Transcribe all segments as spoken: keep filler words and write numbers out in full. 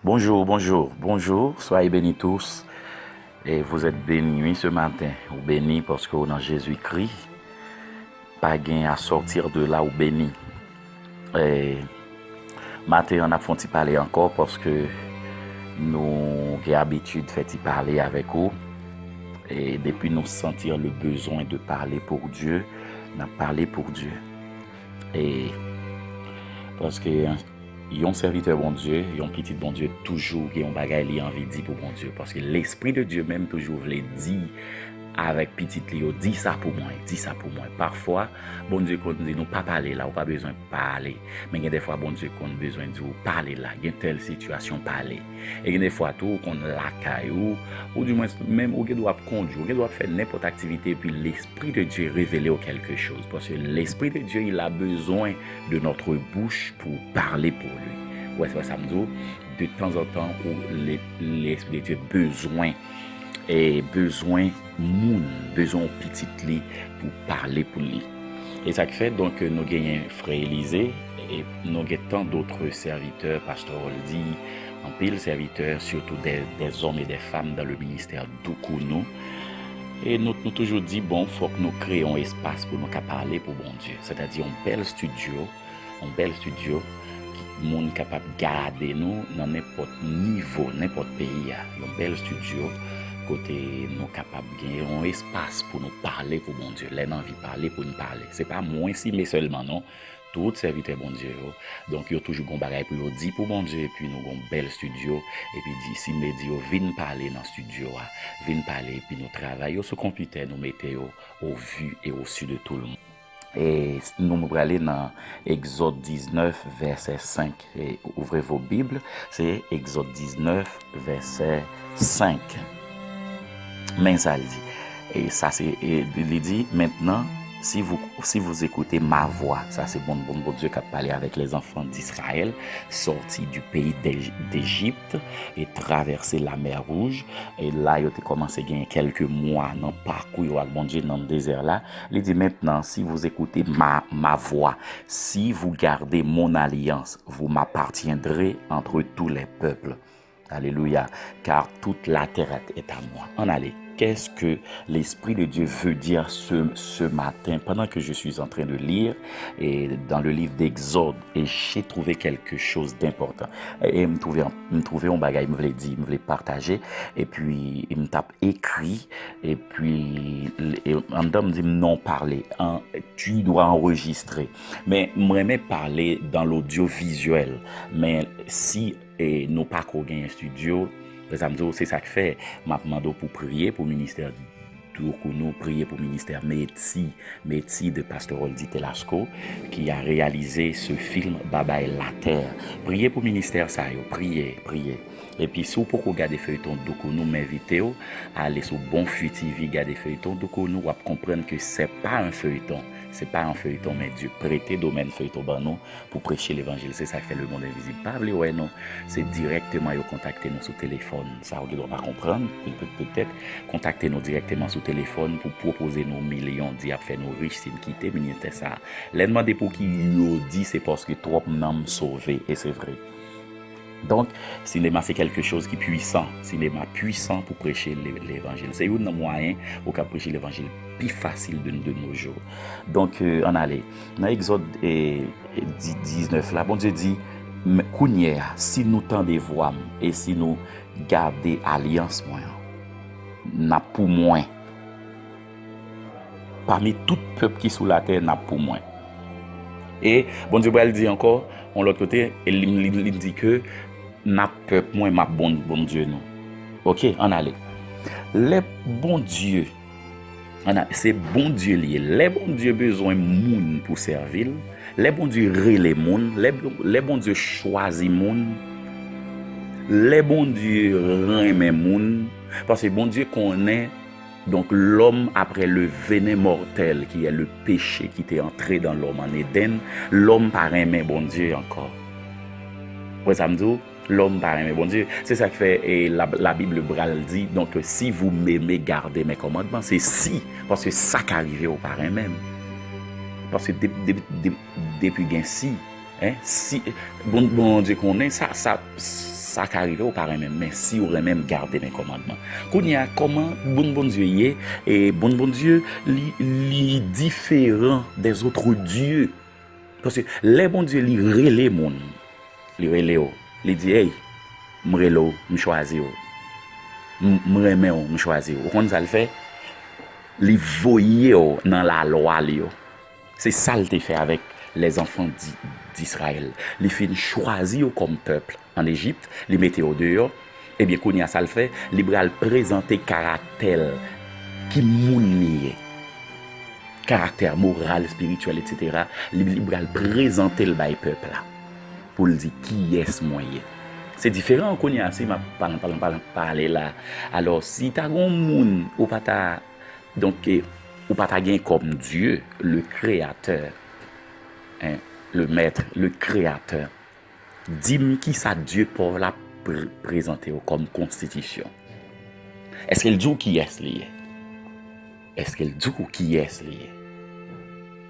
Bonjour, bonjour, bonjour, soyez bénis tous. Et vous êtes bénis, oui, ce matin. Ou beni paske ou nan Jezikri. Pa gen à sortir de là, ou beni. E maten an, n ap fè yon ti pale ankò paske nou gen abitid fè ti pale avèk ou. E depi nou santi le besoin de parler pour Dieu, n ap pale pou Dye. E paske yon sèvitè Bondye, yon pitit Bondye toujou gen yon bagay li anvi di pou Bondye. Paske Lespri de Dye menm toujou vle di avèk pitit li yo, di sa pou mwen, di sa pou mwen. Pafwa, Bondye konn di nou pa pale la, ou pa bezwen pale. Men gen defwa Bondye konn bezwen di w pale la, gen tèl sitiyasyon pale. E gen defwa tou, ou konn lakay ou, ou di mwens menm ou gen dwa ap kondui, ou gen dwa ap fè nenpòt aktivite, epi Lespri de Dye revele w kèlke choz. Paske Lespri de Dye, il a besoin de notre bouche pour parler pour lui. Ou wè, se pa sa m di w, de tanzantan, ou le, Lespri de Dye bezwen, e bezwen moun, bezwen yon pitit li pou pale pou li. E sa k fè, donk, nou genyen frè Elize, e nou gen tant d'autres serviteurs, pastè Roldy, anpil sèvitè, surtout des, des hommes et des femmes dans le ministère Doukounou. E nou, nou toujou di, bon, fòk nou kreye yon espas pou nou ka pale pou Bondye. Sètadi yon bèl estidyo, yon bèl estidyo, ki moun kapab gade nou nan nenpòt nivo, nenpòt peyi a. Yon bèl estidyo kote nou kapab gen yon espas pou nou pale pou Bondye. Lè n anvi pale, pou n pale. Se pa mwen Sime sèlman, non. Tout sèvitè Bondye yo. Donk, yo toujou gon bagay pou yo di pou Bondye, epi nou gon bèl estidyo, epi di, Sime di yo, vin pale nan estidyo a, vin pale, epi nou travay yo sou konpitè, nou mete yo au vu et au su de tout le monde. E nou, nou prale nan Egzòd diznèf, vèsè senk. E ouvrez vos Bibles, se Egzòd diznèf, vèsè senk. Men sa l di. E sa se, e li di, maintenant, si vous, si vous écoutez ma voix, sa se bon, bon, Bondye k ap pale avèk les enfants d'Israël, sortis du pays d'Égy-, d'Égypte et traversé la mer Rouge. E la, yo te kòmanse gen kèlke mwa nan pakou yo ak Bondye nan dezè la. Li di, maintenant, si vous écoutez ma, ma voix, si vous gardez mon alliance, vous m'appartiendrez entre tous les peuples. Alléluia, car toute la terre est à moi. Ann ale. Qu'est-ce que l'Esprit de Dieu veut dire ce, ce matin, pendant que je suis en train de lire, et dans le livre d'Exode, et j'ai trouvé quelque chose d'important. E m twouve, m twouve yon bagay m vle di, m vle pataje, epi m t ap ekri, epi e anndan m di m non pale, an, tu dois enregistrer. Men m renmen pale dans l'audiovisuel, men si e nou pa ko gen estidyo, sa m di w, se sa k fè m ap mande w pou priye pou ministè Doukounou, priye pou ministè Meti, Meti de pastè Roldy Telasco, ki a réalisé ce film Babay Latè. Priye pou ministè sa yo, priye, priye. Epi si w poko gade feyton Doukounou, m envite w ale sou Bon Fwi T V, gade feyton Doukounou, w ap konprann ke se pa yon feyton, se pa yon feyton, men Dye prete domèn feyton ban nou pou preche levanjil. Se sa k fè lemonn envizib pa vle wè nou. Se dirèkteman yo kontakte nou sou telefòn. Sa w gen dwa pa konprann, pe-, pe-, petèt, kontakte nou dirèkteman sou telefòn pou pwopoze nou milyon, di y ap fè nou rich si n kite ministè sa a. Lè n mande pou ki, yo di se paske twòp nanm sove, e se vre. Donk, sinema se kèlke choz ki pwisan. Sinema pwisan pou preche le-, levanjil. Se youn nan mwayen ou ka preche levanjil pi fasil de, de nos jours. Donk, euh, ann ale. Nan Egzòd, eh, di-, diznèf la, Bondye di, "M-, kounye a, si nou tande vwa m e si nou gade alyans mwen an, n ap pou mwen. Pami tout pèp ki sou latè, n ap pou mwen." E Bondye pral di ankò, yon lòt kote, e li, li, li di ke, "N ap pèp mwen, m ap bon, Bondye nou." Oke, ann ale. Lè Bondye, ann a-, se Bondye li ye. Lè Bondye bezwen moun pou sèvi l, lè Bondye rele moun, lè, lè Bondye chwazi moun, lè Bondye renmen moun, paske Bondye konnen, donc, l'homme après le venin mortel, qui est le péché qui était entré dans l'homme en Éden, lòm pa renmen Bondye ankò. Wè sa m di w? Lòm pa renmen Bondye. Se sa k fè, e, la, la Bible pral di, donc, si vous m'aimez, gardez mes commandements. Se si, paske sa ka rive ou pa renmen m. Paske de-, de-, de-, depi gen si, en, si, bon, Bondye konnen sa, sa, Sa ka rive ou pa renmen m, men si ou renmen m, gade men kòmandman. Kounye a, kòman bon Bondye ye? E bon Bondye, li, li diferan des autres dieux. Paske lè Bondye li rele moun, li rele w, li di, "Ey, m rele w, m chwazi w. M, m renmen w, m chwazi w." Ou konn sa l fè? Li voye w nan lalwa li yo. Se sa l te fè avèk les enfants di, d'Israël. Li fin chwazi yo kòm pèp an Ejip, li mete yo deyò. Ebyen, kounye a, sa l fè, li pral prezante karaktè l, ki moun li ye. Karaktè moral, espirityèl, etsetera. Li, li pral prezante l bay pèp la pou l di kiyès mwen ye. Se diferan kounye a si m ap pale, pale, pale, pale la. Alò, si ta gen yon moun ou pa ta, donk, eh, ou pa ta gen kòm Dye, le Créateur, hein, le Maître, le Créateur, di m kisa Dye pa w la pre-, prezante w kòm konstitisyon. Èske l di w kiyès li ye? Èske l di w kiyès li ye?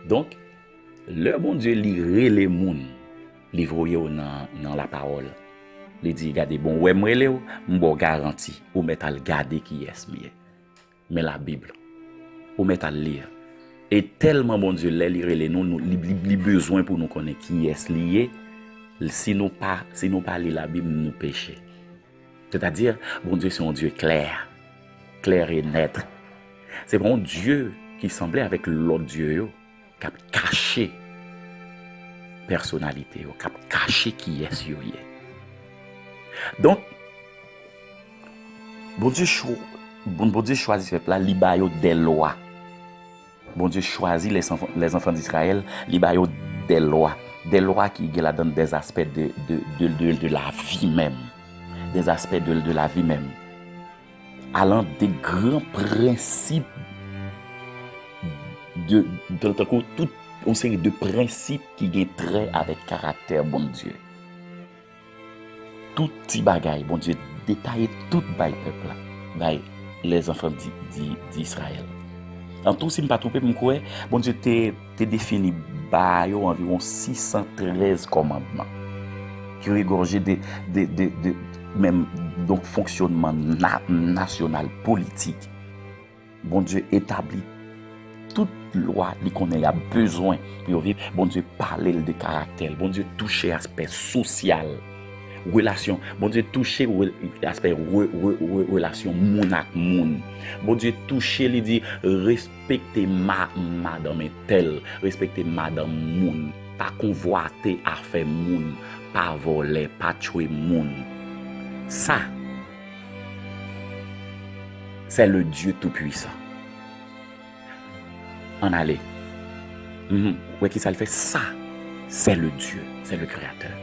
Donk, lè Bondye li rele moun, li voye w nan, nan lapawòl. Li di, "Gade, bon, ou wè m rele w, m ba w garanti, ou mèt al gade kiyès m ye." Men Labib, ou mèt al li. E tèlman Bondye, lè li rele nou, nou, li, li, li bezwen pou nou konnen kiyès li ye. Si nou pa, si nou pa li Labib, nou peche. Sètadi, Bondye se yon Dye klè, klè e nèt. Se pa yon Dye ki sanble avèk lòt dye yo, k ap kache pèsonalite yo, k ap kache kiyès yo ye. Donk, Bondye cho-, bon, Bondye chwazi pèp la, li ba yo des lois. Bondye chwazi les enfants, les enfants d'Israël, li ba yo des lois. Des lois ki gen ladan des aspects de, de, de, de, de la vie même. Des aspects de, de la vie même. Alan de gran prensip de, de, tankou tout yon seri de prensip ki gen trè avèk karaktè Bondye. Tout ti bagay, Bondye detaye tout bay pèp la, bay les enfants di, di, di Israël. An tou, si m pa twonpe m, m kwè Bondye te, te defini ba yo anviwon sis san trèz kòmandman ki regòje de, de, de, de menm, donk, fonksyònman na-, nasyonal, politik. Bondye etabli tout lwa li konnen y ap bezwen pou yo viv. Bondye pale l de karaktè l. Bondye touche aspè sosyal, relasyon. Bondye touche re-, aspè re-, re-, re-, relasyon moun ak moun. Bondye touche, li di, "Respekte ma-, madanm entèl, respekte madanm moun, pa konvwate afè moun, pa vòlè, pa tchwe moun." Sa, c'est le Dieu Tout-Puissant. Ann ale. Mhm. Wè ki sa l fè? Sa, c'est le Dieu, c'est le Créateur.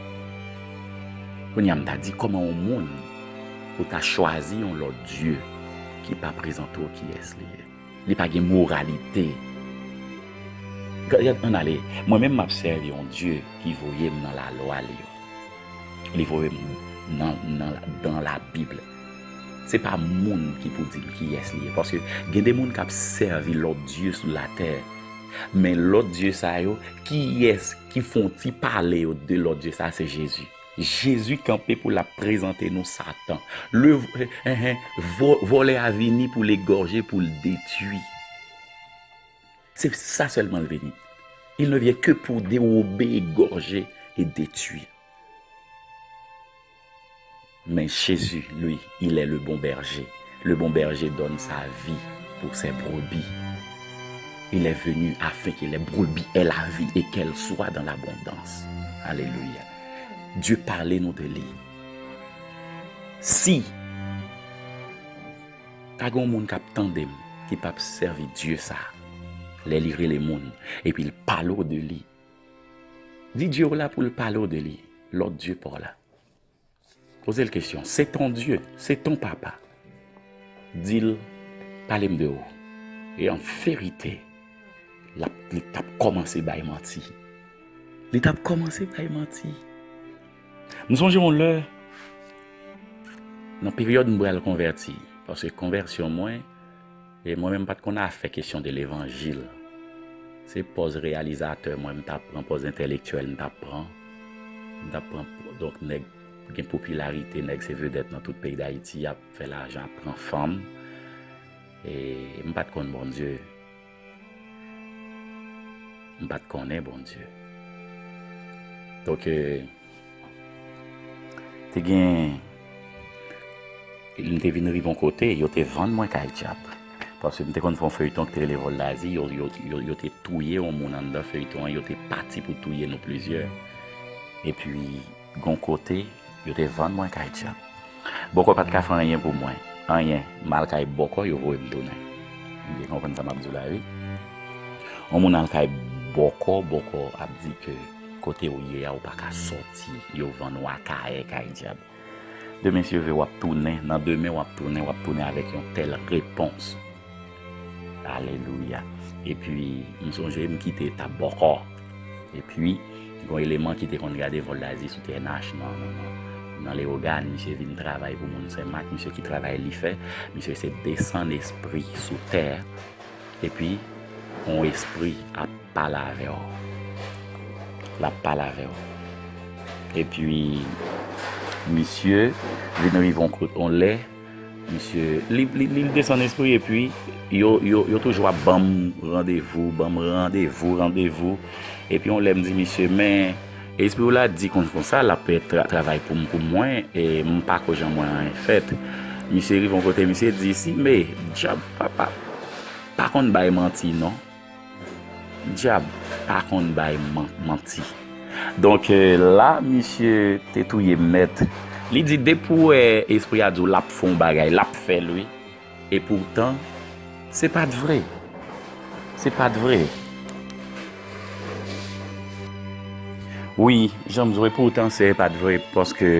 Kounye a, m ta di, kòman yon moun ou ta chwazi yon lòt Dye ki pa prezante w kiyès li ye? Li pa gen moralite. Gad, ann ale. Mwen menm, m ap sèvi yon Dye ki voye m nan lalwa li yo. Li voye m nan, nan, dans la Bible. Se pa moun ki pou di m kiyès li ye. Paske gen de moun k ap sèvi lòt dye sou latè. Men lòt dye sa yo, kiyès ki fè yon ti pale yo de lòt dye sa, se Jezi. Jezi kanpe pou l ap prezante nou Satan. Le, eh, eh, vò-, vòlè a vini pou l egòje, pou l detwi. Se sa sèlman l vini. Il ne vient que pour dérober, égorger et détruire. Mais Jésus, lui, il est le bon berger. Le bon berger donne sa vie pour ses brebis. Il est venu afin que les brebis aient la vie et qu'elle soit dans l'abondance. Alelouya. Dye pale nou de li. Si ta gen yon moun k ap tande m, ki p ap sèvi Dye sa, lè li rele moun, epi l pale w de li, di Dye w la pou l pale w de li, lòt Dye pa w la. Poze l kesyon, c'est ton Dieu, c'est ton papa. Di l, pale m de ou. E an verite, l ap, li t ap kòmanse bay manti. Li t ap kòmanse bay manti. M sonje yon lè, nan peryòd m pral konvèti, paske konvèsyon mwen, e mwen menm m pa t konn afè kesyon de levanjil. Se pòz reyalizatè mwen, m t ap pran, pòz entèlektyèl m t ap pran. M t ap pran, donk, nèg gen popilarite, nèg se vedèt nan tout peyi Dayiti, y ap fè lajan, ap pran fanm. E m pa t konn Bondye. M pa t konnen Bondye. Donk, e, te gen, m te vin rive yon kote, yo te vann mwen kay dyab. Paske m te konn fè yon feyton ki te rele Vòl Dazi, yo, yo, yo, yo te touye yon moun anndan feyton an, yo te pati pou touye nou plizyè. Epi, gon kote, yo te vann mwen kay dyab. Bòkò pa t ka fè anyen pou mwen. Anyen. M al kay bòkò, yo voye m tounen. M byen konprann sa m ap di w la, wi. Yon moun al kay bòkò, bòkò ap di ke kote w ye a, ou pa ka sòti. Yo vann w Akayè kay dyab. Demen, si Dye vle, w ap tounen. Nan demen, w ap tounen, w ap tounen avèk yon tèl repons. Alelouya. Epi, m sonje m kite eta bòkò. Epi, gen yon eleman ki te konn gade Vòl Dazi sou T N H nan, nan, nan, nan Leyogàn, misye vin travay pou moun Senmak, misye ki travay li fè, misye se desann espri sou tè, epi yon espri ap pale avè w. L ap pale avè w. Epi, misye vin rive yon kote, yon lè, misye, li, li, li desann espri, epi yo, yo, yo toujou ap ban m randevou, ban m randevou, randevou. Epi yon lè m di misye, men espri w la di kon, konsa, l ap tra-, travay pou m, pou mwen, e m pa ko jan mwen anyen fèt. Misye rive yon kote, misye di, si, men, dyab, pa, pa, pa konn bay manti, non. Dyab pa konn bay man-, manti. Donk, e, la, misye te touye m nèt. Li di, depi w wè espri a di w l ap fè yon bagay, l ap fè l, wi. E poutan, se pa t vre. Se pa t vre. Wi, jan m di w, e poutan, se pa t vre, paske,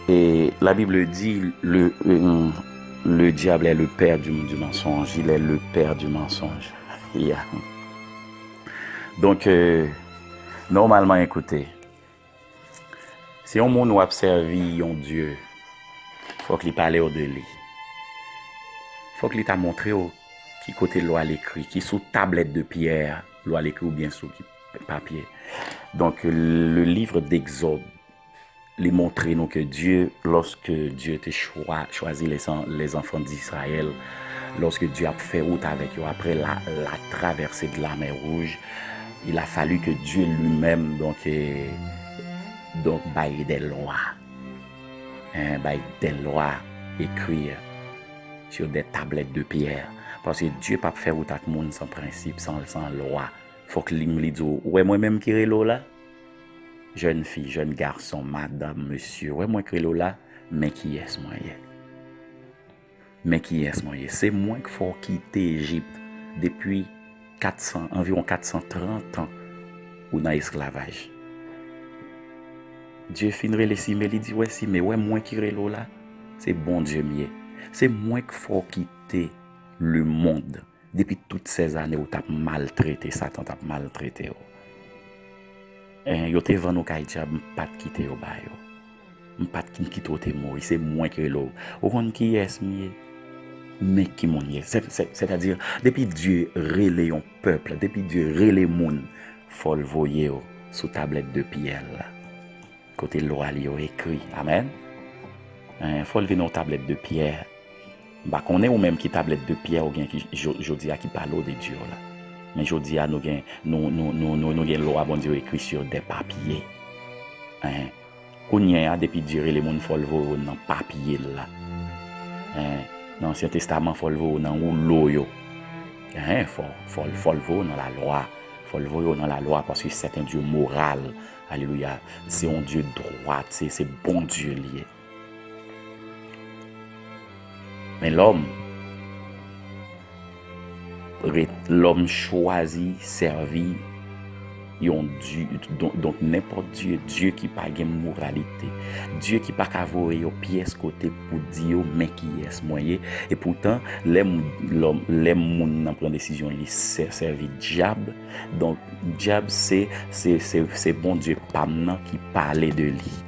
e, la Bible dit, le, e, le diable est le père du, du mensonge, il est le père du mensonge. Yeah. Donk, e, nòmalman, ekoute, si yon moun w ap sèvi yon Dye, fòk li pale w de li. Fòk li ta montre w ki kote lwa l ekri, ki sou tablèt de pyè lwa l ekri oubyen sou ki papye. Donk, le livre d'Exode, li montre nou ke Dye, lorsque Dieu te chwa-, choisi les en-, les enfants d'Israël, lorsque Dieu ap fè wout avèk yo, après la, la traversée de la mer Rouge, il a fallu que Dieu lui-même, donc, eh, donc, bay des lois. Hein, bay des lois écrites sur des tablettes de pierre. Paske Dye p ap fè wout ak moun san prensip, san, san lwa. Fòk li, li di w, ou wè mwen menm ki rele w la? Jèn fi, jèn gason, madanm, mesye, ou wè mwen k rele w la? Men kiyès mwen ye. Men kiyès mwen ye. Se mwen k fè w kite Ejip depi kat san, anviwon kat san trant an ou nan esklavaj. Dye fin rele Sime, li di, wè Sime, wè mwen ki rele w la? Se Bondye m ye. Se mwen k fè w kite lemonn. Depi tout sèz ane ou t ap maltrete, Satan t ap maltrete w. En, yo te vann ou kay dyab, m pa t kite yo ba yo. M pa t kite w te mouri, se mwen ki rele w. Ou konn kiyès m ye? Men ki moun ye. Sè, sè, sètadi, depi Dye rele yon pèp, depi Dye rele moun, fò l voye w sou tablèt de pyè l la. Kote lwa li yo ekri. Amèn. En, fò l vin yon tablèt de pyè. M pa konnen ou menm ki tablèt de pyè ou gen ki jo-, jodi a ki pale w de Dye w la. Men jodi a nou gen, nou, nou, nou, nou, nou gen lwa Bondye yo ekri sur des papiers. En. Kounye a, depi Dye rele moun, fò l voye w nan papye l la. En. Nan Ansyen Testaman, fò l voye w nan woulo yo. En, fò, fò, fò l voye w nan lalwa. Fò l voye w nan lalwa, paske c'est un Dieu moral. Alelouya. Se yon Dye dwat, se, se Bondye li ye. Men lòm, ret-, lòm chwazi sèvi yon Dye, donk, donk nenpòt Dye, Dye ki pa gen moralite, Dye ki pa ka voye yon pyès kote pou di yo, men kiyès mwen ye. E poutan, lè m-, lòm, lè moun nan pran desizyon li sè-, sèvi dyab, donk, dyab se, se, se, se Bondye pa m nan ki pale de li,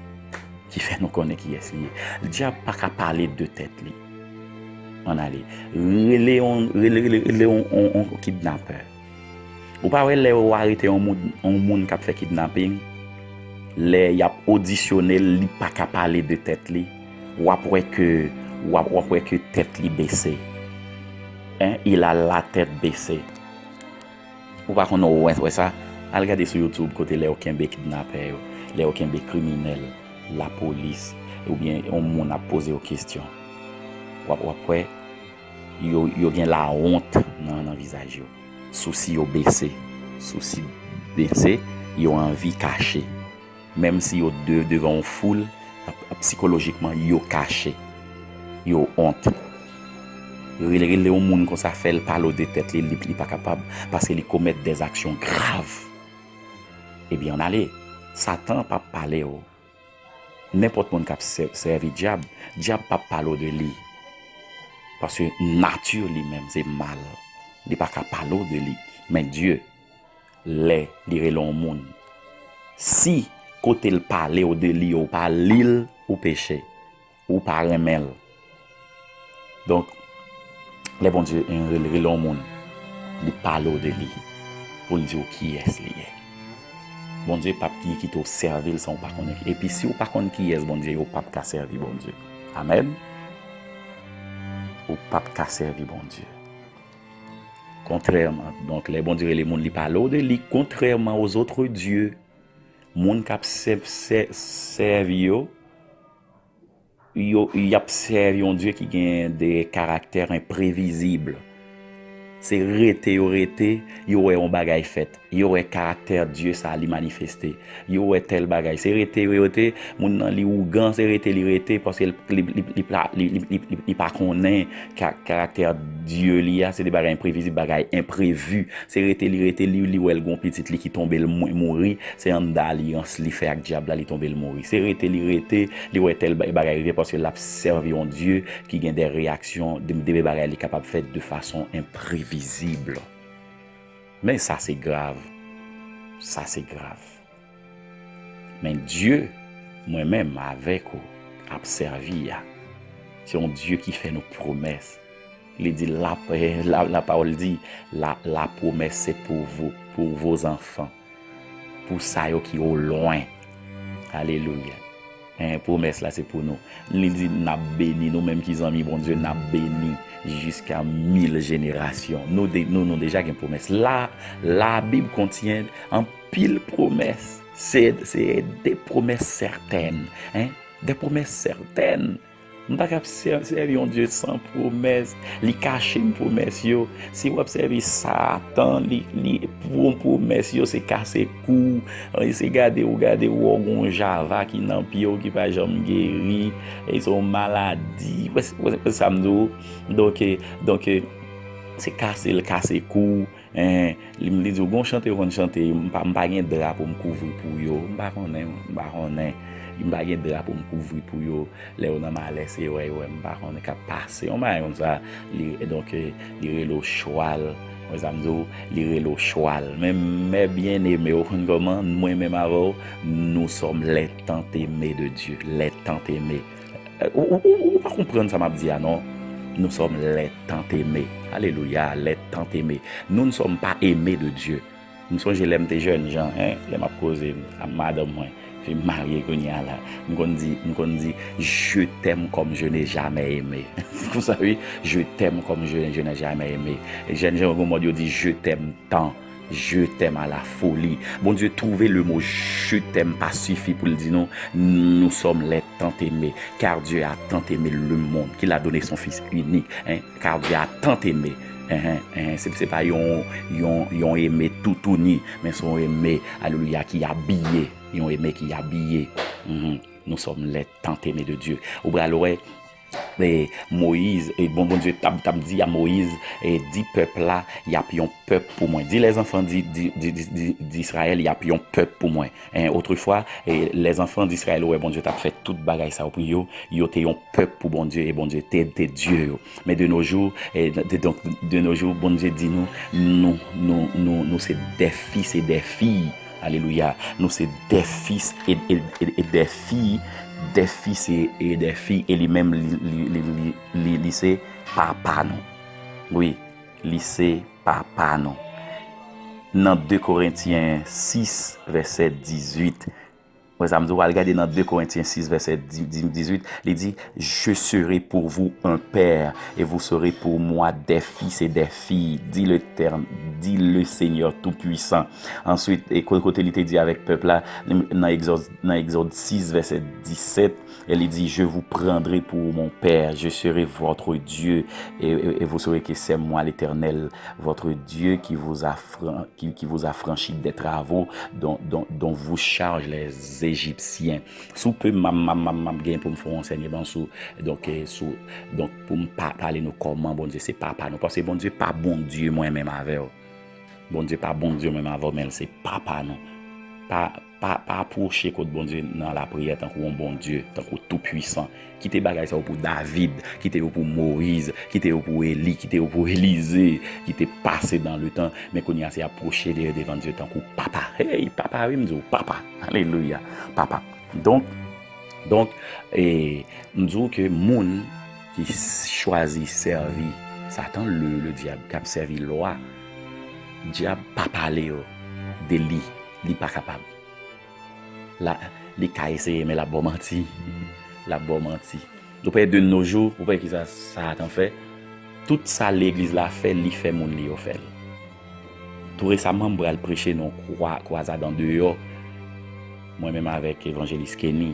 ki fè nou konnen kiyès li ye. Dyab pa ka pale de tèt li. Ann ale. Rele yon, rele, rele, rele yon, yon, yon kidnapè. Ou pa wè lè yo arete yon moun, yon moun k ap fè kidnaping, Lè y ap odisyone l, li pa ka pale de tèt li. W ap wè ke, w ap, w ap wè ke tèt li bese. Hein? Il a la tête baissée. Ou pa konn ou wè, wè sa? Al gade sou YouTube kote lè yo kenbe kidnapè yo, lè yo kenbe kriminèl, lapolis, oubyen yon moun ap poze yo kesyon. W ap, w ap wè, yo, yo gen lawont nan, nan vizaj yo. Sousi yo bese. Sousi bese, yo anvi kache. Menm si yo de, devan yon foul, ap, ap, sikolojikman, yo kache. Yo ont. Rele, rele yon moun konsa, fè l pale w de tèt li, li, li pa kapab, paske li komèt des actions graves. Ebyen, ann ale. Satan p ap pale w. Nenpòt moun k ap sè-, sèvi dyab, dyab p ap pale w de li. Paske nati li menm se mal. Li pa ka pale w de li. Men Dye, lè li rele yon moun, si kote l pale w de li, ou pa li l, ou peche. Ou pa renmen l. Donk, lè Bondye rele, rele yon moun, li pale w de li, pou l di w kiyès li ye. Bondye p ap ki-, kite w sèvi l san w pa konnen. Epi si w pa konn kiyès Bondye ye, ou p ap ka sèvi Bondye. Amèn. Ou p ap ka sèvi Bondye. Kontrèman, donk, lè Bondye rele moun, li pale w de li, kontrèman aux autres dieux. Moun k ap sè-, sè-, sèvi yo, yo, y ap sèvi yon Dye ki gen de karaktè enprevizib. Se rete yo rete, yo wè yon bagay fèt. Yo wè karaktè Dye sa li manifeste. Yo wè tèl bagay. Se rete yo rete, moun nan li ougan, se rete li rete, paske li, li, li, li pa, li, li, li, li, li pa konnen ka-, karaktè Dye li a, se de bagay enprevizib, bagay enprevi. Se rete li rete, li, li wè l gon pitit li ki tonbe, l mou-, mouri, se anndan alyans li fè ak dyab la, li tonbe, l mouri. Se rete li rete, li wè tèl ba-, bagay rive, paske l ap sèvi yon Dye ki gen de reyaksyon, de, de bagay li kapab fè de fason enprevizib. Men sa se grav. Sa se grav. Men Dye, mwen menm avèk ou, ap sèvi a, se yon Dye ki fè nou pwomès. Li di, la, la, la parole dit, la, la promesse c'est pour vous, pour vos enfants, pou sa yo ki o lwen. Alelouya. Hein, pwomès la se pou nou. Li di, n ap beni, nou menm ki zanmi Bondye, n ap beni jiska mil jenerasyon. Nou de-, nou, nou deja gen pwomès. La, la Bible contient anpil pwomès. Se, se de pwomès sètèn, hein? De pwomès sètèn. M pa ka sè-, sèvi yon Dye san pwomès. Li kache m pwomès yo. Si w ap sèvi Satan, li, li pwon pwomès yo, se kase kou. Li se gade w, gade w, w gon java ki nan pye w, ki pa janm geri. E se yon maladi. Wè, wè, wè sa m di w? Donk, eh, donk, eh, se kase l kase kou. Eh, li, li di w, gon chante yo konn chante, m pa, m pa gen dra pou m kouvri pou yo. M pa konnen, m pa konnen. M pa gen dra pou m kouvri pou yo. Lè yo nan malè, se wè yo wè, m pa konnen k ap pase. Yon bagay konsa, li, donk, eh, li rele w chwal. Wè sa m di w, li rele w chwal. Men, mes bien-aimés, ou konn kòman, mwen menm avè w, nous sommes les tant-aimés de Dieu. Les tant-aimés. Eh, ou, ou, ou, ou pa konprann sa m ap di a, non? Nous sommes les tant-aimés. Alelouya, les tant-aimés. Nous ne sommes pas aimés de Dieu. M sonje lè m te jènjan, hein, lè m ap koze ak madanm mwen, ke m marye kounye a la. M konn di, m konn di, je t'aime comme je n'ai jamais aimé. Konsa wi, je t'aime comme je, je n'ai jamais aimé. E jènjan yo gon mòd yo di, je t'aime tant, je t'aime à la folie. Bondye twouve le mot je t'aime pa sifi pou l di nou, nous sommes les tant-aimés, car Dieu a tant aimé le monde, qu'il a donné son Fils unique, hein. Car Dieu a tant aimé. Enhen, enhen. Se, se pa yon, yon, yon eme toutouni, men se yon eme, alelouya, ki abiye. Yon eme ki abiye. Mhm. Nous sommes les tant aimés de Dieu. Ou pral wè, e, Moyiz, e, bon, Bondye t ap, t ap di a Moyiz, e, di pèp la, y ap yon pèp pou mwen. Di les enfants di, di, di, di, di, d'Israël, y ap yon pèp pou mwen. En, otrefwa, e, les enfants d'Israël, ou wè Bondye t ap fè tout bagay sa yo pou yo, yo te yon pèp pou Bondye, e Bondye te, te Dye yo. Men de nos jours, e, de, donk, de nos jours, Bondye di nou, nou, nou, nou, nou se des fils et des filles. Alelouya. Nou se des fils et, et, et, et des filles, des fils et, et des filles. E li menm, li, li, li, li, li, li se papa nou. Wi, li se papa nou. Nan de Korentyen sis, vèsè dizuit, Mwen, sa m di w, al gade nan de Korentyen sis, vèsè dizwit, li di, Je serai pour vous un père, et vous serez pour moi des fils et des filles, dit l'Éternel, dit le Seigneur Tout-Puissant. Answit, e kote li te di avèk pèp la, nan Egzòd, nan Egzòd sis, vèsè disèt, e li di, Je vous prendrai pour mon père, je serai votre Dieu, et, et, et vous saurez que c'est moi l'Éternel, votre Dieu, qui vous affran-, qui, qui vous affranchit des travaux dont, dont, dont vous chargent les Égyptiens. Si w pe, m ap, m ap, m ap, m ap gen pou m fè yon ansèyman sou, donk, eh, sou, donk, pou m pa pale nou kòman Bondye se papa nou. Paske Bondye pa Bondye mwen menm avè w. Bondye pa Bondye mwen menm avè w, men l se papa nou. Pa, pa, pa apwoche kot Bondye nan lapriyè tankou yon Bondye, tankou Toupuisan. Kite bagay sa yo pou David, kite yo pou Moyiz, kite yo pou Eli, kite yo pou Elize, ki te pase dan letan, men kounye a se apwoche de, devan Dye tankou papa. Hey, papa, wi, m di w, papa. Alelouya. Papa. Donk, donk, e, m di w ke moun ki chwazi sèvi Satan, le, le dyab, k ap sèvi lwa, dyab pa pale yo de li, li pa kapab. La, li ka eseye, men l ap ba w manti. L ap ba w manti. Ou pa de nos jours, ou pa ki sa Satan fè? Tout sa legliz la fè, li fè moun li yo fè l. Tou resaman, m pral preche nan kwa, kwazad andeyò. Mwen menm avèk evanjelis Kenny.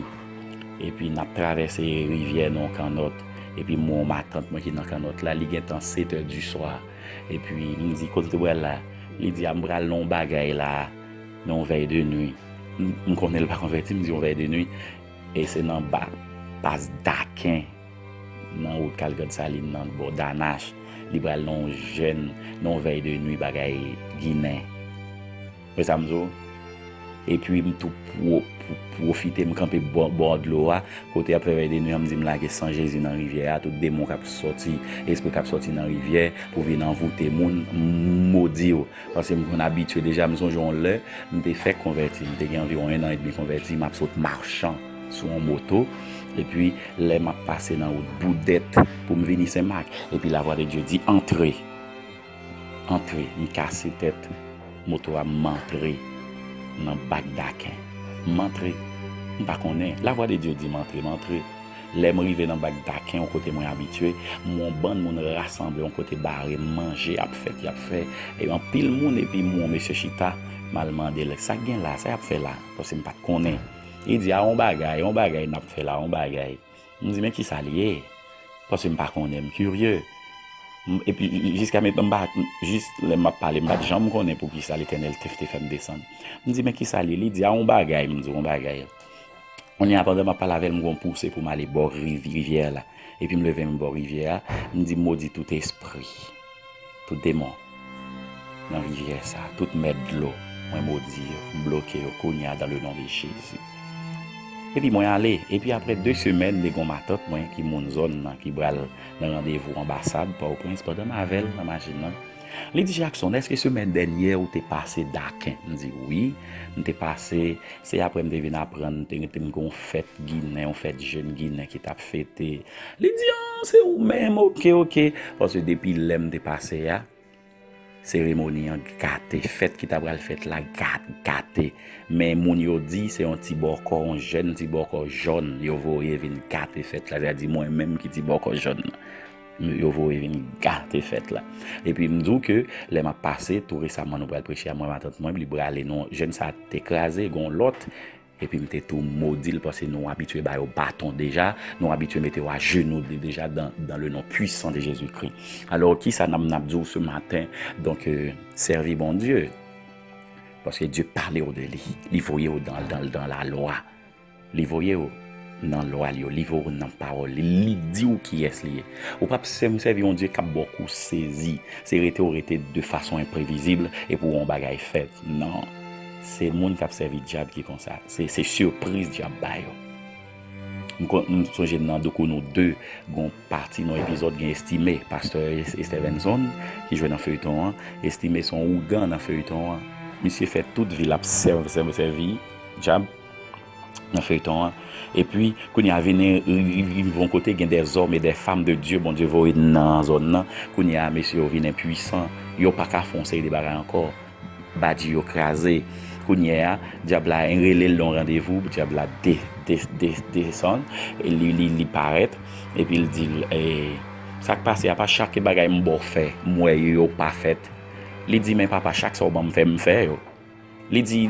Epi n ap travèse rivyè nan yon kannòt. Epi m wè yon matant mwen ki nan kannòt la, li gentan sèt è di swa. Epi m di, "Kote w te pral la?" Li di, "A, m pral nan yon bagay la, nan yon vèy de nwi." M, m konnen l pa konvèti, m di, "Yon vèy de nwi?" E se nan ba, pas Daken, nan wout k al Grann Salin nan, bò Danach. Li pral nan yon jèn, nan yon vèy de nwi bagay ginen. Wè sa m di w? Epi m tou pwo-, pwo-, pwofite, m kanpe bò, bò dlo a, kote y ap fè vèy de nwi an, m di m lage san Jezi nan rivyè a, tout demon k ap sòti, espri k ap sòti nan rivyè pou vin anvoute moun, m modi yo. Paske m konn abitye deja, m sonje yon lè, m te fèk konvèti, m te gen anviwon en an edmi konvèti, m ap sot Machan sou yon moto, epi lè m ap pase nan wout Boudèt pou m vini Senmak, epi lavwa de Dye di, "Antre!" Antre, m kase tèt moto a, m antre nan bak Daken. M antre, m pa konnen. Lavwa de Dye di m antre, m antre. Lè m rive nan bak Daken, yon kote mwen abitye, m wè yon bann moun rasanble yon kote bare, manje ap fèt, y ap fè. E anpil moun, epi m wè yon mesye chita, m al mande l, "Sa k gen la? Sa y ap fè la?" Paske m pa t konnen. Li di, "A, yon bagay, yon bagay n ap fè la, yon bagay." M di, "Men kisa l ye?" Paske m pa konnen, m kirye. M, epi, jiska mentnan, m pa, jis lè m ap pale, m pa t janm konnen poukisa Letènèl te, te fè m desann. M di, "Men kisa l ye?" Li di, "A, yon bagay," m di, "Yon bagay." Kounye a, pandan m ap pale avè l, m gon pouse pou m ale bò riv-, rivyè la. Epi m leve m bò rivyè a, m di, "M modi tout espri, tout demon nan rivyè sa, tout mèt dlo, mwen modi yo, m bloke yo kounye a dans le nom de Jésus." Epi mwen ale, epi apre de semèn, m te gon matant mwen ki moun zòn nan, ki pral nan randevou anbasad Pòtoprens, pandan m avè l nan machin nan. Li di, "Jackson, èske semèn dènyè ou te pase Daken?" M di, "Wi, m te pase, se apre m te vin aprann, te, te gen yon fèt ginen, yon fèt jèn ginen ki t ap fete." Li di, "A, se ou menm, oke, oke." Paske depi lè m te pase a, seremoni an gate, fèt ki ta pral fèt la ga-, gate. Men moun yo di se yon ti bòkò, yon jèn ti bòkò jòn yo voye vin gate fèt la. Sètadi mwen menm ki ti bòkò jòn nan. Yo voye vin gate fèt la. Epi m di w ke lè m ap pase, tou resaman nou pral preche a mwen, matant mwen, li prale non, jèn sa te kraze, gon lòt, epi m te tou modi l paske nou abitye ba yo baton deja, nou abitye mete yo ajenou deja dans, dans le nom puissant de Jésus-Christ. Alò, kisa n ap, n ap di w ce matin? Donk, euh, sèvi Bondye. Paske Dye pale w de li. Li voye w dans, dans, dans la loi. Li voye w nan lwa li yo, li voye w nan pawòl li, li di w kiyès li ye. Ou p ap sè-, sèvi yon Dye k ap ba w kou sezi, se rete w rete de fason enprevizib epi w wè yon bagay fèt. Non. Se moun k ap sèvi dyab ki konsa. Se, se sipriz dyab ba yo. M kon-, m sonje nan Doukounou de, gon pati nan epizòd gen Estimé, pastè Es-, Stevenson, ki jwe nan feyton an. Estimé se yon ougan nan feyton an. Misye fè tout vi l ap sèv-, sèv-, sèvi dyab nan feyton an. Epi, kounye a vini, rive yon kote, gen des hommes et des femmes de Dieu, Bondye voye nan zòn nan. Kounye a, mesye yo vin enpuisan. Yo pa ka fè yon seri de bagay ankò. Badji yo kraze. Kounye a, dyab la rele l nan yon randevou, dyab la de, de, de, desann, e li, li, li parèt, epi l di l, e, sa k pase, apa chak bagay m ba w fè, m wè yo pa fèt. Li di, men papa, chak sa w ban m fè, m fè yo. Li di,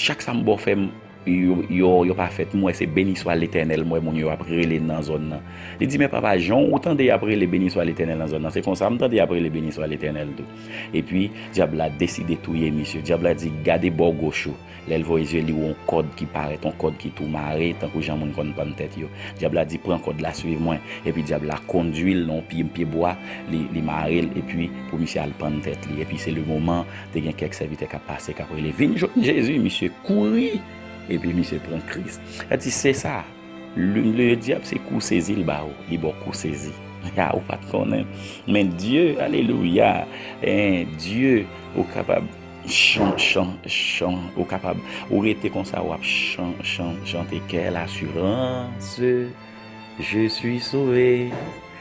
chak sa m ba w fè, m, yo, yo, yo pa fèt. M wè se beni swa Letènèl, m wè moun yo ap rele nan zòn nan. Li di, men papa, jan w tande y ap rele beni swa Letènèl nan zòn nan, se konsa m tande y ap rele beni swa Letènèl tou. Epi, dyab la deside touye misye. Dyab la di, gade bò goch ou. Lè l voye zye, li wè yon kòd ki parèt, yon kòd ki tou mare, tankou jan moun konn pann tèt yo. Dyab la di, pran kòd la, swiv mwen. Epi dyab la kondui l nan yon pye, pye bwa, li, li mare l, epi pou misye al pann tèt li. Epi se le moman, te gen kèk sèvitè k ap pase, k ap rele, vin jwenn Jezi, misye kouri, epi misye pran Kris. Sa di, se sa. Le, le dyab se kou sezi l ba ou, li ba w kou sezi. Ya, ou pa t konnen. Men Dye, alelouya, en, Dye, ou kapab chan, chan, chan, ou kapab, ou rete konsa, w ap chan, chan, chante quelle assurance, je suis sauvé.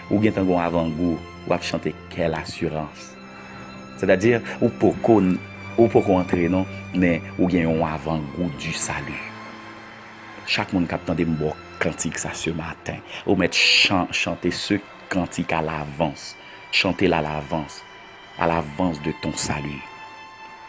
Ou gentan gon avangou, w ap chante quelle assurance. Sètadi, ou poko, ou poko antre non, men ou gen yon avangou du salut. Chak moun k ap tande m ba w kantik sa ce matin, ou mèt chan, chante ce cantique à l'avance. Chante l à l'avance. À l'avance de ton salut.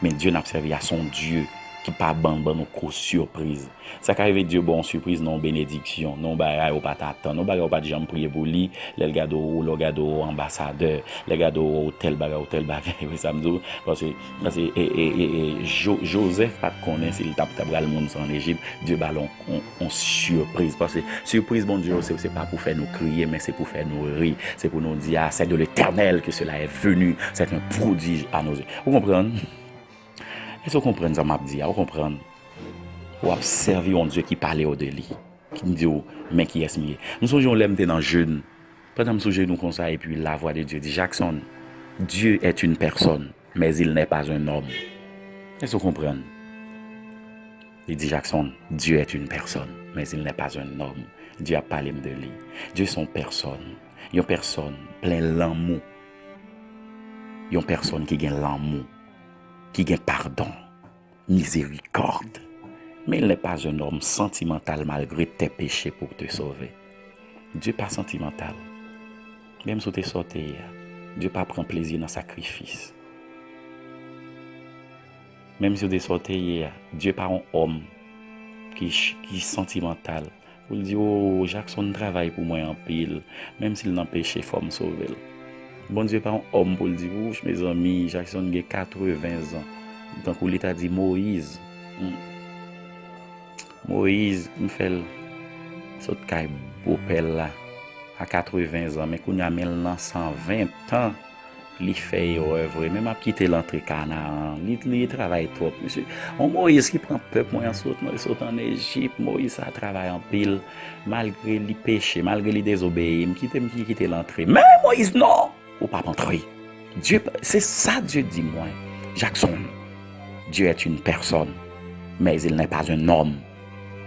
Men Dye n ap sèvi a, se yon Dye ki pa ban, ban nou kou sipriz. Sa ka rive Dye ba w yon sipriz nan yon benediksyon, nan yon bagay ou pa t atann, yon bagay ou pa t janm priye pou li, lè l gade w, lè w gade w anbasadè, lè l gade w tèl bagay, ou tèl bagay, ou sa m di w, paske, paske e, e, e, e, Jo- Jozèf pa t konnen si l t ap, t ap pral moun sa ann Ejip, Dye ba l yon, yon, yon sipriz, paske sipriz Bondye yo, se, se pa pou fè nou kriye, men se pou fè nou ri, se pou nou di, ah, c'est de l'Éternel que cela est venu, c'est un prodige à nos yeux. Ou konprann? Èske w konprann sa m ap di a? Ou konprann? W ap sèvi yon Dye ki pale w de li, ki di w, men kiyès m ye. M sonje yon lè m te nan jèn, pandan m sou jenou konsa, epi la voix de Dieu di, Jackson, Dieu est une personne, mais il n'est pas un homme. Èske w konprann? Li di, Jackson, Dieu est une personne, mais il n'est pas un homme. Dye ap pale m de li. Dye se yon pèsòn. Yon pèsòn plen lanmou. Yon pèsòn ki gen lanmou, ki gen padon, mizerikòd. Men il n'est pas un homme sentimental malgré tes péchés pour te sauver. Dye pa santimantal. Menm si w te sa w te ye a, Dye pa pran plezi nan sakrifis. Menm si w te sa w te ye a, Dye pa yon òm ki, ki santimantal. Pou l di, o, Jackson travay pou mwen anpil, menm si l nan peche, fò m sove l. Bondye pa yon òm pou l di, wouch, mezanmi, Jackson gen katreven zan. Tankou li ta di Moyiz. Hmm. Moyiz, m fè l sot kay bopè l la a katreven zan, men kounye a men l nan san ven tan. Li fè erè vre, men m ap kite l antre Kanaran. Li, li travay twòp, mesye. On Moyiz ki pran pèp mwen an sot, sot ann Ejip. Moyiz sa travay anpil. Malgre li peche, malgre li dezobeyi, m kite, m ki kite l antre. Men Moyiz, non! Ou p ap antre. Dye, se sa Dye di mwen. Jackson, Dieu est une personne, mais il n'est pas un homme.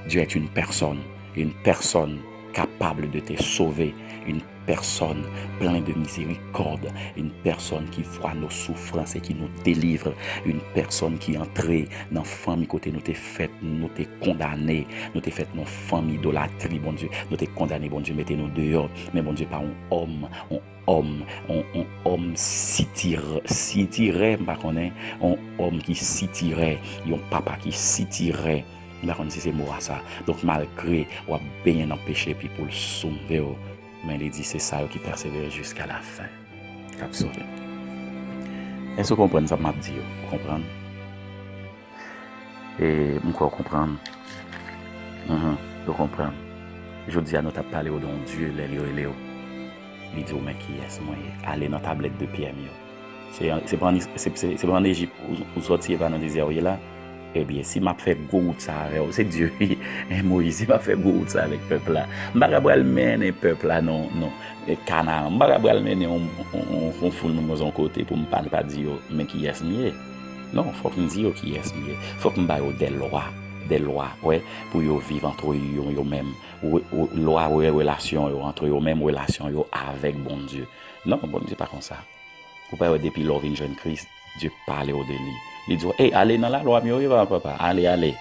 Dieu est une personne, une personne capable de te sauver, une personne pleine de miséricorde, une personne qui voit nos souffrances et qui nous délivre, une personne qui entre nan fanmi kote nou te fèt, nou te kondane, nou te fèt nan fanmi idolatri, Bondye, nou te kondane, Bondye mete nou deyò, men Bondye pa yon òm, yon òm, yon, yon òm sitirè, sitirè, m pa konnen, yon òm ki sitirè, yon papa ki sitirè. M pa konn si se mo a sa. Donk, malgre w ap benyen nan peche epi pou l sove w, men li di se sa yo ki pèsevere jiska lafen k ap sove. Èske w konprann sa m ap di yo? Ou konprann? E m kwè w konprann. Mhm, yo konprann. Jodi a, nou t ap pale w de yon Dye lè li rele w. Li di w, men kiyès mwen ye? Ale nan tablèt de pyè m yo. Se, se pa ann, se, se, se pa ann Ejip ou, ou sòti, e pa nan dezè ou ye la? Ebyen, si m ap fè gwo wout sa avè w, se Dye, en, Moyiz, si m ap fè gwo wout sa avèk pèp la, m pa ka pral mennen pèp la nan, nan, e, Kanaran. M pa ka pral mennen yon, yon, yon, yon foul moun nan yon kote pou m pa, pa di yo, men kiyès m ye. Non, fòk m di yo kiyès m ye. Fòk m ba yo de lwa, de lwa, wè, pou yo viv antre yo, yo menm. Wè, wè, lwa, wè, relasyon yo antre yo menm, relasyon yo avèk Bondye. Non, Bondye pa konsa. Ou pa wè depi lè w vin jwenn Kris, Dye pale w de li. Li di w, "Ey, ale nan lalwa m yo wi, papa, papa, ale, ale.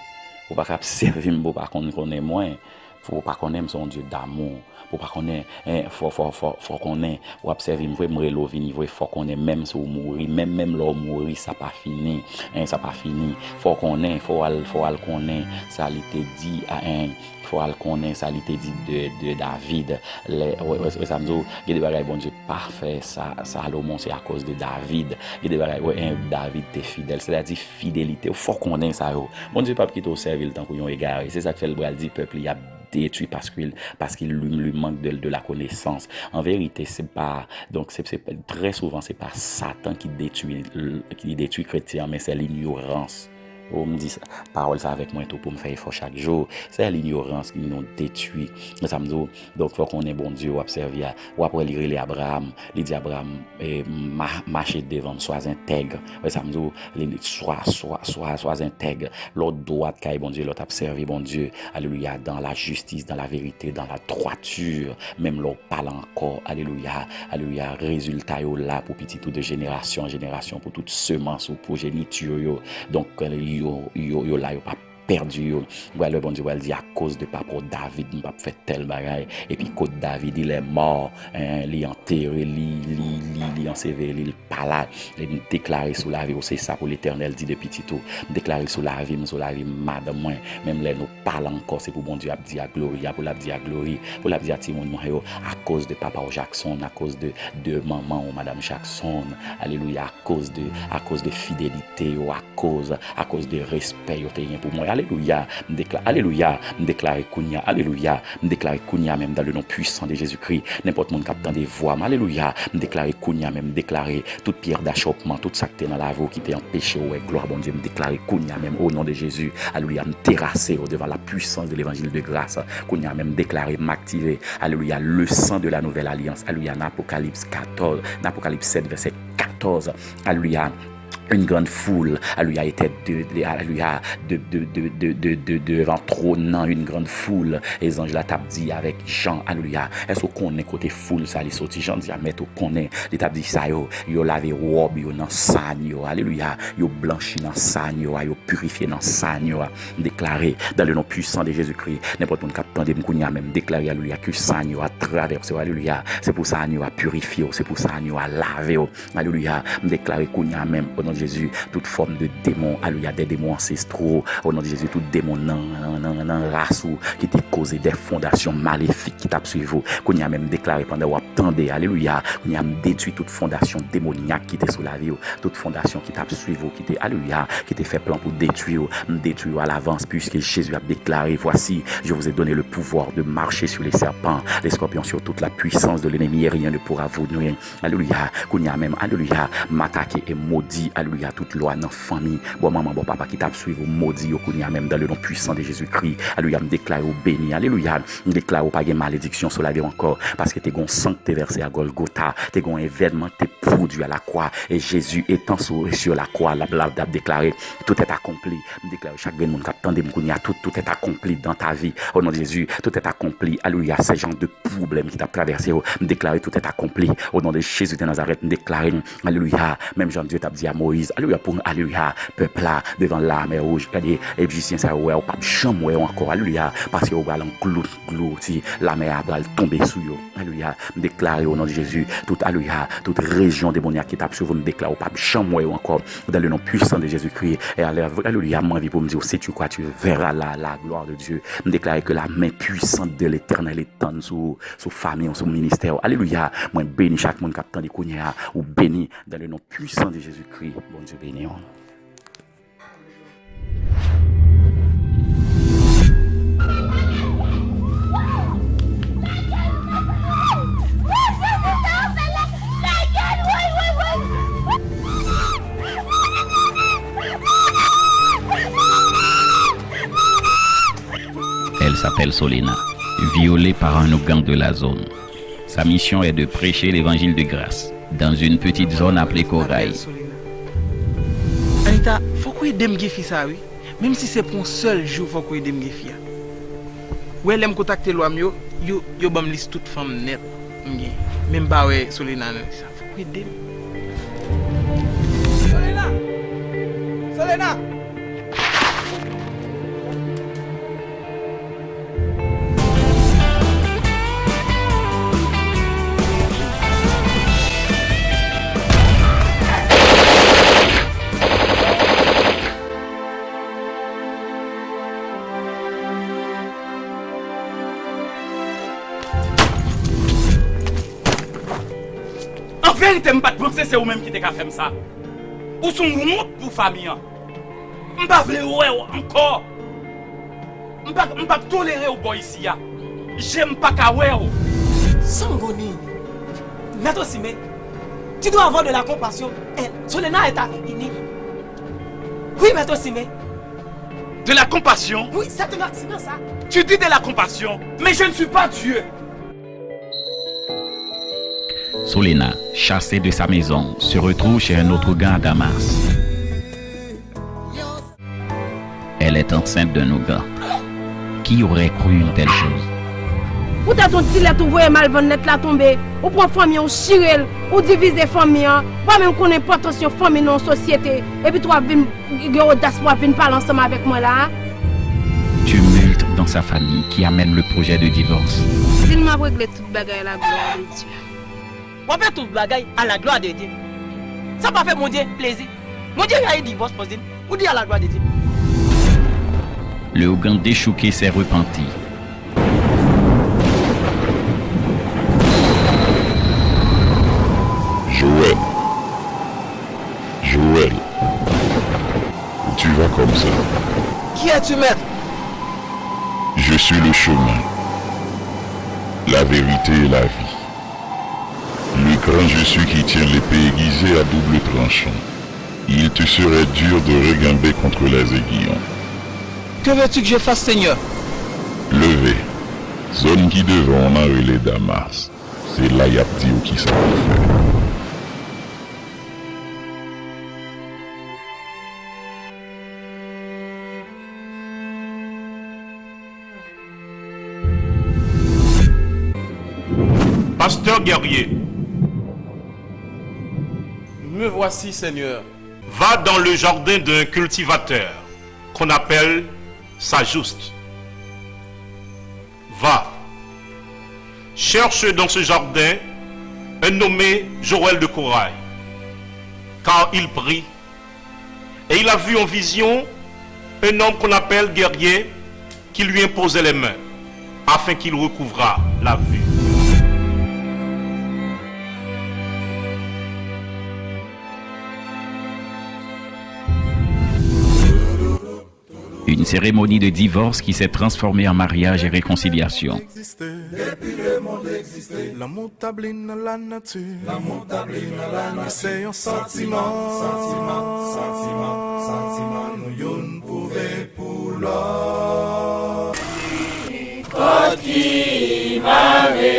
Ou pa ka ap sèvi m pou w pa konn konnen mwen. Pou w pa konnen m se yon Dye damou. Pou w pa konnen, en, fò, fò, fò, fò konnen, w ap sèvi m vre, m rele w vini vre, fò konnen, menm si w mouri, menm, menm lè w mouri, sa pa fini, en, sa pa fini. Fò konnen, fò w al, fò w al konnen sa li te di, a, en, fò w al konnen sa li te di de, de David." Lè, wè, wè, wè sa m di w, gen de bagay Bondye pa fè sa, Salomon, se akoz de David. Gen de bagay, wè, en, David te fidèl, sètadi fidelite w, fò konnen sa yo. Bondye p ap kite w sèvi l tankou yon egare. Se sa k fè l pral di pèp li ap detwi paske, paske li, li mank de, de la konesans. An verite, se pa, donk, se, se, trè souvan, se pa Satan ki detwi, ki detwi kretyen an, men se linyorans. O, m di sa, pawòl sa avèk mwen tou pou m fè efò chak jou. Se linyorans ki nou detwi. Men sa m di w, donk, fò konnen Bondye w ap sèvi a. W ap wè li rele Abraram. Li di Abraram, e, ma-, mache devan m, sois intègre. Wè sa m di w, li, li, swa, swa, swa, sois intègre. Lè w dwat kay Bondye, lè w t ap sèvi Bondye, alelouya, dans la justice, dans la vérité, dans la droiture, menm lè w pa la ankò, alelouya, alelouya, rezilta yo la pou pitit ou de jenerasyon an jenerasyon, pou tout semans ou, pwojeniti yo. Donk, yo, yo, yo la, yo pa pèdi yo. Ou pral wè Bondye pral di, akoz de papa w David, m p ap fè tèl bagay. Epi kot David, il est mort, en, li antere, li, li, li, li anseveli, li pa la. E m deklare sou lavi w, se sa pou Letènèl di de pitit ou. M deklare sou lavi m, sou lavi madanm mwen. Menm lè nou pa la ankò, se pou Bondye ap di a Gloria, pou l ap di a Glory, pou l ap di a timoun mwen yo, akoz de papa w Jackson, akoz de, de manman w, Madam Jackson. Alelouya, akoz de, akoz de fidelite yo, akoz, akoz de respè yo te gen pou mwen. Alelouya, m dekla-, alelouya, m deklare kounye a, alelouya, m deklare kounye a menm, dans le nom puissant de Jésus-Christ, nenpòt moun k ap tande vwa m, alelouya, m deklare kounye a menm, m deklare tout pyè dachòpman, tout sa k te nan lavi w ki te anpeche w wè glwa Bondye, m deklare kounye a menm, au nom de Jésus, alelouya, m terase yo devan la puissance de l'évangile de grâce, kounye a menm, m deklare, m aktive, alelouya, le sang de la nouvelle alliance, alelouya, nan Apokalips katòz, nan Apokalips sèt, vèsè katòz, alelouya, une grande foule, alelouya, était de, de, alelouya, de, de, devan twòn nan, une grande foule, e zanj la t ap di avèk Jan, alelouya, èske w konnen kote foul sa li soti? Jan di a, mèt, ou konnen, li t ap di sa yo, yo lave wòb yo nan sann yo, alelouya, yo blanchi nan sann yo a, yo pirifye nan sann yo a. M deklare, dans le nom puissant de Jésus-Christ, nenpòt moun k ap tande m kounye a menm, m deklare, alelouya, ke sann yo a travèse w, alelouya. Se pou sann yo a pirifye w, se pou sann yo a lave w, alelouya. M deklare kounye a menm, au nom de Jésus, tout fòm de démon, alelouya, des démons ancestraux, au nom de Jésus, tout démon nan, nan, nan, nan ras ou ki te koze des fondations maléfiques ki t ap swiv ou. Kounye a menm, m deklare pandan w ap tande, alelouya, kounye a m detwi tout fondasyon demonyak ki te sou lavi w, tout fondasyon ki t ap swiv ou, ki te, alelouya, ki te fè plan pou detwi w, m detwi yo alavans, puiske Jezi ap deklare, voici, je vous ai donné le pouvoir de marcher sur les serpents, les scorpions, sur toute la puissance de l'ennemi, et rien ne pourra vous nuire. Alelouya, kounye a menm, alelouya, m atake e modi, alelouya, tout lwa nan fanmi, bò manman, bò papa ki t ap swiv ou, modi yo kounye a menm, dans le nom puissant de Jésus-Christ, alelouya, m deklare ou beni, alelouya, m deklare ou pa gen malediksyon sou lavi w ankò, paske te gon san k te vèse a Gòlgota, te gon evènman k te pwodui a lakwa, e Jezi etan sou, sur la croix, l ap, l ap, l ap deklare, tout est accompli, m deklare chak grenn moun k ap tande m kounye a, tout, tout est accompli dans ta vie, au nom de Jésus, tout est accompli, alelouya, se jan de pwoblèm ki t ap travèse w, m deklare tout est accompli, au nom de Jésus de Nazareth, m deklare, alelouya, menm jan Dye t ap di a Moyiz, alelouya, pou, alelouya, pèp la, devan lamè wouj, gade, Ejipsyen sa yo wè, ou p ap janm wè yo ankò, alelouya, paske yo pral angloutri, lamè a pral tonbe sou yo, alelouya, m deklare, au nom de Jésus, tout, alelouya, tout rejyon demonyak ki t ap swiv ou, m deklare, ou p ap janm wè yo ankò, dans le nom puissant de Jésus-Christ, et alelouya, m anvi pou m di w, si tu crois, tu verras la, la gloire de Dieu, m deklare que la main puissante de l'Éternel tann sou, sou fanmi w, sou ministè w. Alelouya. Mwen beni chak moun k ap tande kounye a. Ou beni dans le nom puissant de Jésus-Christ. Bondye beni w. Elle s'appelle Solena, violée par un ougand de la zone. Sa misyon est de prêcher l'évangile de grâce dans une petite zone appelée Corail. Anita, fòk ou ede m gen fi sa wi. Menm si se pou yon sèl jou, fòk ou ede m gen fi a. Ou wè lè m kontakte lwa m yo, yo, yo ban m lis tout fanm nèt m gen. Men m pa wè Solena nan lis la. Fòk ou ede m. Solena! Lena! An verite, m pa t panse se ou menm ki te ka fè m sa. Ou se yon wont pou fanmi an. M pa vle wè w ankò. M pa, m p ap tolere w bò isi a. Je m pa ka wè w. Sangoni. Maître Osimé, tu dois avoir de la compassion. Eh, Solena est avec Ini. Oui, Maître Osimé. De la compassion? Oui, c'est un accident, ça. Tu dis de la compassion, mais je ne suis pas Dieu. Solena, chassée de sa maison, se retrouve chez un autre gars à Damas. Elle est enceinte d'un ougand. Qui aurait cru une telle chose? Poutèt yon ti lèt ou voye m al vann, lèt la tonbe, ou pran fanmi an, ou chire l, ou divize fanmi an, ou pa menm konn enpòtans yon fanmi nan yon sosyete, epi tou w ap vin gen odas pou w ap vin pale ansanm avèk mwen la a? Tumulte dans sa famille qui amène le projet de divorce. Zin, m ap regle tout bagay la glwa de Dye. W ap fè tout bagay à la gloire de Dieu. Sa pa fè Bondye plezi. Bondye rayi divòs, paske ou di à la gloire de Dieu. Le Ougandais déchouqué s'est repenti. Joël. Joël. Où tu vas comme ça? Qui es-tu, maître? Je suis le chemin, la vérité et la vie. Le grand je suis qui tient l'épée aiguisée à double tranchant. Il te serait dur de reguimber contre les aiguillons. Que veux-tu que je fasse, Seigneur? Leve. Zòn ki devan w nan rele Damas. Se la y ap di w kisa pou w fè. Pasteur guerrier. Me voici, Seigneur. Va dans le jardin d'un cultivateur qu'on appelle Sajuste. Va, cherche dans ce jardin un nommé Joël de Corail, car il prie, et il a vu en vision un homme qu'on appelle Guerrier qui lui imposait les mains afin qu'il recouvrât la vue. Une cérémonie de divorce qui s'est transformée en mariage et réconciliation. Depi lemonn egziste, lanmou tabli nan lanati. Lanmou tabli nan lanati. Se yon santiman. Santiman, santiman, santiman, nou youn pwouve pou lòt. Kòd ki mare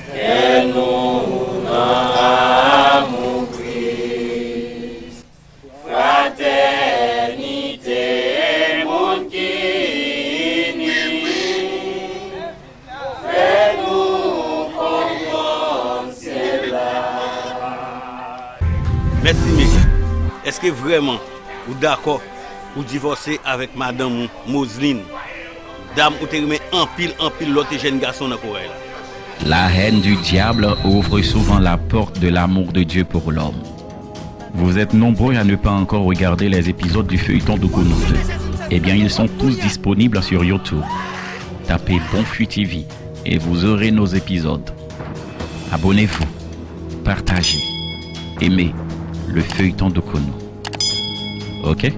kè nou nan amou Kris. Fratènite, moun ki ini, fè nou konprann syèl la. Mèsi, men èske vrèman ou dakò pou divòse avèk madanm ou, Moseline? Dam ou te renmen anpil, anpil lè w te jèn gason nan Koray la. La haine du diable ouvre souvent la porte de l'amour de Dieu pour l'homme. Vous êtes nombreux à ne pas encore regarder les épisodes du feuilleton Doukounou deux. Eh bien, ils sont tous disponibles sur YouTube. Tapez Bonfui T V et vous aurez nos épisodes. Abonnez-vous, partagez, aimez le feuilleton Doukounou. Ok?